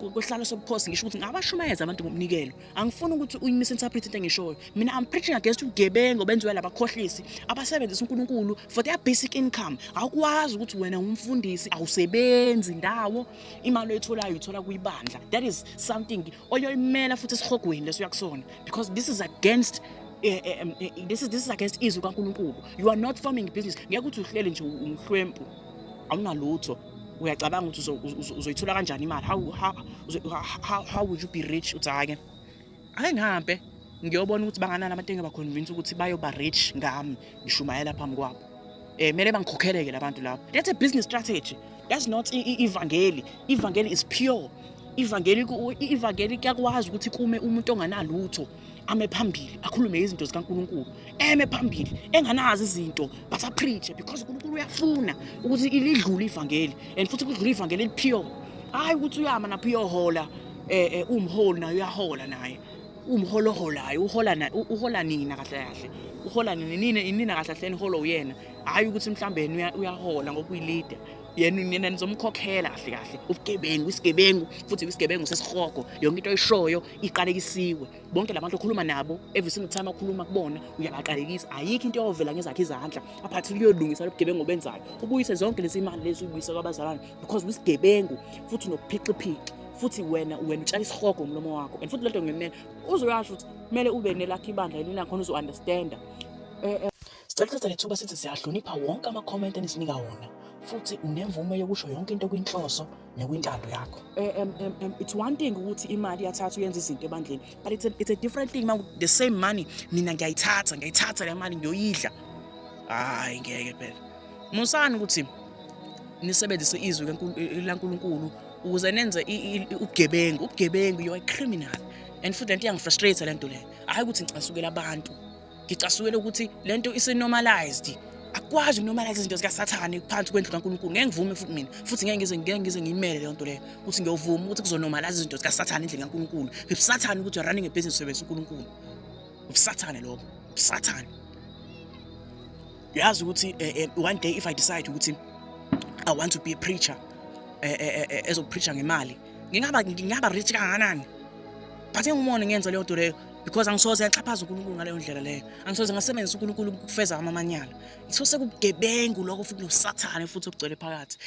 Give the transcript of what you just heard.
Kwesihlalo sobukhosi ngisho ukuthi ngabashumayeza abantu ngomnikelo. Angifuni ukuthi uyi-misinterpret into engishoyo. Mina I'm preaching against ubugebengu obenziwa labakhohlisi abasebenzisa uNkulunkulu for their basic income. Awukwazi ukuthi wena umfundisi awusebenzi ndawo, imali oyitholayo uyithola kuyibandla. That is something oyoyimela futhi esihogweni leso uyakusona, because this is against this is against izwi kaNkulunkulu. You are not forming business. Ngeke ukuthi uhlele nje umhlwempu, awunalutho, uyacabanga ukuthi uzoyithola kanjani imali. How would you be rich? Uthi, "Hhayi-ke, ake ngihambe ngiyobona ukuthi banganani abantu engiba-convince ukuthi bayoba rich ngami ngishumayela phambi kwabo. Kumele bangikhokheleke labantu labo." That's a business strategy. That's not ivangeli. Ivangeli is pure. Ivangeli kuyakwazi ukuthi kume umuntu onganalutho, ame phambili, akhulume izinto zikaNkulunkulu, eme phambili enganazi izinto, but a-preach because uNkulunkulu uyafuna ukuthi ilidlule ivangeli, and futhi kudlule ivangeli eli-pure. Hayi ukuthi uyama napho uyohola, umholi naye uyahola, naye umholo oholayo uhola na uhola nina kahle kahle, uhola nini nini nina kahle kahle, niholo uyena. Hayi ukuthi mhlambe yena uyahola ngoba uyi-leader, yena nina nizomkhokhela kahle kahle. Ubugebengu, isigebengu, futhi isigebengu sesihogo. Yonke into oyishoyo iqalekisiwe. Bonke labantu okhuluma nabo, every single time okhuluma kubona, uyabaqalekisa. Ayikho into eyovela ngezakhe izandla. Aphathi kuyolungisa lobugebengu obenzayo, ubuyise zonke lezi imali lezi, uyibuyise kwabazalwane, because uyisigebengu futhi unobuphiciphici, futhi wena utshala isihogo ngomlomo wakho. And futhi lento ngimele uzoyasho ukuthi kumele ube nelakho ibandla elina khona uzo-understanda. Sicela ukuthatha lethuba sithi siyahlonipha wonke ama-comment enisinika wona, futhi unemvume yokusho yonke into kwinhloso nekwintando yakho. It's one thing ukuthi imali iyathathwa uyenza izinto ebandleni, but it's a different thing ma the same money mina ngiyayithatha le mali ngiyoyidla. Hayi, ngeke phela. Musani ukuthi nisebenzise izwi laNkulunkulu ukuze nenze ubugebengu. Ubugebengu, you are a criminal. And futhi lento iyangi-frustrate lento le. Hhayi ukuthi ngicasukela abantu, ngicasukela ukuthi lento isi-normalized. Akukwazi uku-normalize izinto zikaSathane phansi kwendlu kaNkulunkulu. Ngeke ngivume futhi mina, futhi ngeke ngize ngiyimele leyo nto leyo ukuthi ngiyovuma ukuthi kuzo-normalize izinto zikaSathane endlini kaNkulunkulu. Ubusathane ukuthi you're running a business usebenzisa uNkulunkulu. Ubusathane lokho, ubusathane. Uyazi ukuthi one day if I decide ukuthi I want to be a preacher ezo-preacha ngemali, ngingaba rich kangakanani? But engumona ngiyenza leyo nto leyo, because angisoze ngaxhaphaza uNkulunkulu ngaleyo ndlela leyo. Angisoze ngasebenzisa uNkulunkulu ukufeza amamanyala. Sose kubugebengu lokho futhi nosathane futhi obugcwele phakathi.